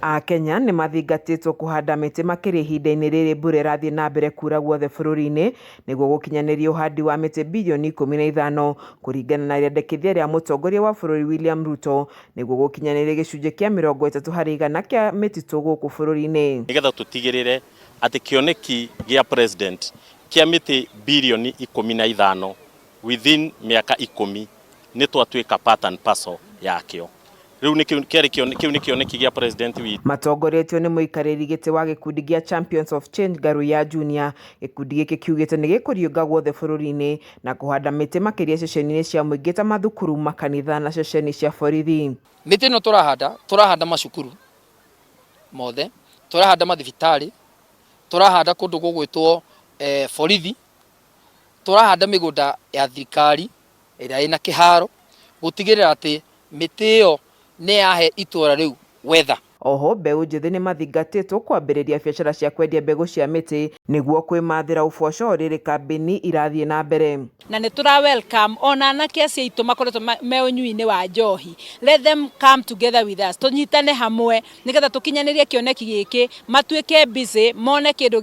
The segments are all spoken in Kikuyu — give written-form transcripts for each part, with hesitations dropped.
Akenya nĩ mathingatĩtwo kũhanda mĩtĩ makĩria ihinda-inĩ rĩrĩ mbura ĩrathiĩ na mbere kuura guothe bũrũri-inĩ nĩguo gũkinyanĩria ũhandi wa mĩtĩ birioni 15 kũringana na rĩendekithia rĩa mũtongoria wa bũrũri William Ruto nĩguo gũkinyanĩria gĩcunjĩ kĩa 30% kĩa mĩtitũ gũkũ bũrũri-inĩ. Nĩgetha tũtigĩrĩre atĩ kĩoneki gĩa president kĩa mĩtĩ birioni 15 within mĩaka 10 nĩ twatuĩka part and parcel yakĩo. Rĩu nĩ kĩarĩ kĩu nĩ kĩoneki gĩa president witũ. Matongoretio nĩ mũikarĩri gĩtĩ wa gĩkundi gĩa Champions of Change Ngaruiya Junior, gĩkundi gĩkĩ kiugĩte nĩ gĩkũriũnga guothe bũrũri-inĩ na kũhanda mĩtĩ makĩria ceceni-inĩ cia mũingĩ ta mathukuru, makanitha na ceceni cia borithi. Mĩtĩ ĩno tũrahanda, tũrahanda macukuru mothe, tũrahanda mathibitarĩ, tũrahanda kũndũ gũgwĩtwo borithi, tũrahanda mĩgũnda ya thirikari ĩrĩa ĩna kĩharo, gũtigĩrĩra atĩ mĩtĩ ĩyo nĩ yahe itũra rĩu weather. Oho mbeũ njĩthĩ nĩ mathingatĩtwo kwambĩrĩria biacara cia kwendia mbegũ cia mĩtĩ nĩguo kwĩmathĩra ũboco rĩrĩ kambĩini irathiĩ na mbere. Na nĩ tũra welcome ona anake acio aitũ makoretwo me ũnyui-inĩ wa njohi. Let them come together with us, tũnyitane hamwe nĩgetha tũkinyanĩrie kĩoneki gĩkĩ, matuĩke busy, mone kĩndũ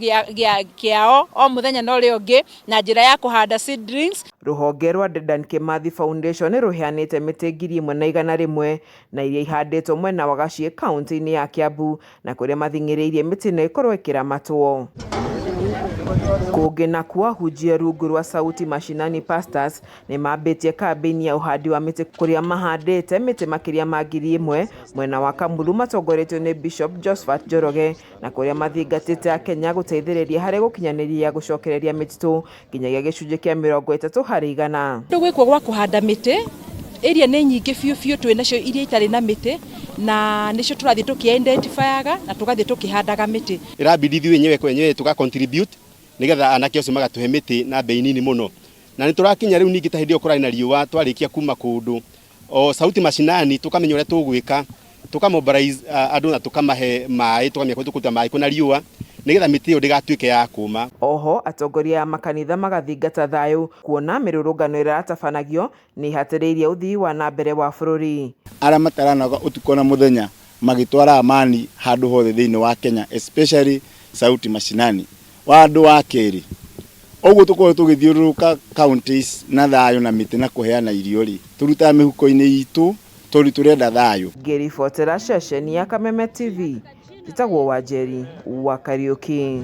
kĩao o mũthenya na ũrĩa ũngĩ na njĩra ya kũhanda seedlings. Rũhonge rwa Dedan Kimathi Foundation rũheanĩte mĩtĩ 1,100 na iria ihandĩtwo mwena wa Gaciĩ kaunti-inĩ ya Kiambu na kũrĩa mathing'ĩrĩirie mĩtĩ ĩno ĩkorwo ĩkĩramatwo. Kũngĩ nakuo ahunjia rungu rwa Sauti Mashinani Pastors nĩ mambĩtie kambĩini ya ũhandi wa mĩtĩ kũrĩa mahandĩte mĩtĩ makĩria ma 1,000 mwena wa Kamulu matongoretio nĩ Bishop Josephat Njoroge na kũrĩa mathingatĩte Akenya gũteithĩrĩria harĩ gũkinyanĩria gũcokereria mĩtitũ nginyagia gĩcunjĩ kĩa 30%. Gwĩkwo gwa kũhanda mĩtĩ area nĩ nyingĩ biũ biũ twĩ nacio iria itarĩ na mĩtĩ na nĩcio tũrathiĩ tũkĩ-identifyaga na tũgathiĩ tũkĩhandaga mĩtĩ. Ĩrabidi ithuĩ enyewe kwa enyewe tũga contribute nĩgetha anake acio magatũhe mĩtĩ na bei nini mũno. Na nĩ tũrakinya rĩu ningĩ ta hĩndĩ ĩyo kũrarĩ na riũa twarĩkia kuma kũndũ o Sauti Mashinani tũkamenya ũrĩa tũgwĩka, tũka mobilize andũ na tũkamahe maĩ, tũkamenya kũrĩa tũkũruta maĩ kwĩna riũa nĩgetha mĩtĩ ĩyo ndĩgatuĩke ya kũma. Oho atongoria a makanitha magathingata thayũ kuona mĩrũrũngano ĩrĩa ĩratabanagio nĩ ĩhatĩrĩirie ũthii wa na mbere wa bũrũri. Arĩa mataranoga ũtukũ na mũthenya magĩtwara amani handũ hothe thĩinĩ wa Kenya especially Sauti Mashinani. Wa andũ wa kerĩ, ũguo tũkoragwo tũgĩthiũrũrũka counties na thayũ na mĩtĩ na kũheana irio rĩ, tũrutaga mĩhuko-inĩ itũ tondũ tũrenda thayũ. Ngĩribotera ceceni ya Kameme TV, njĩtagwo Wanjeri wa Kariũki.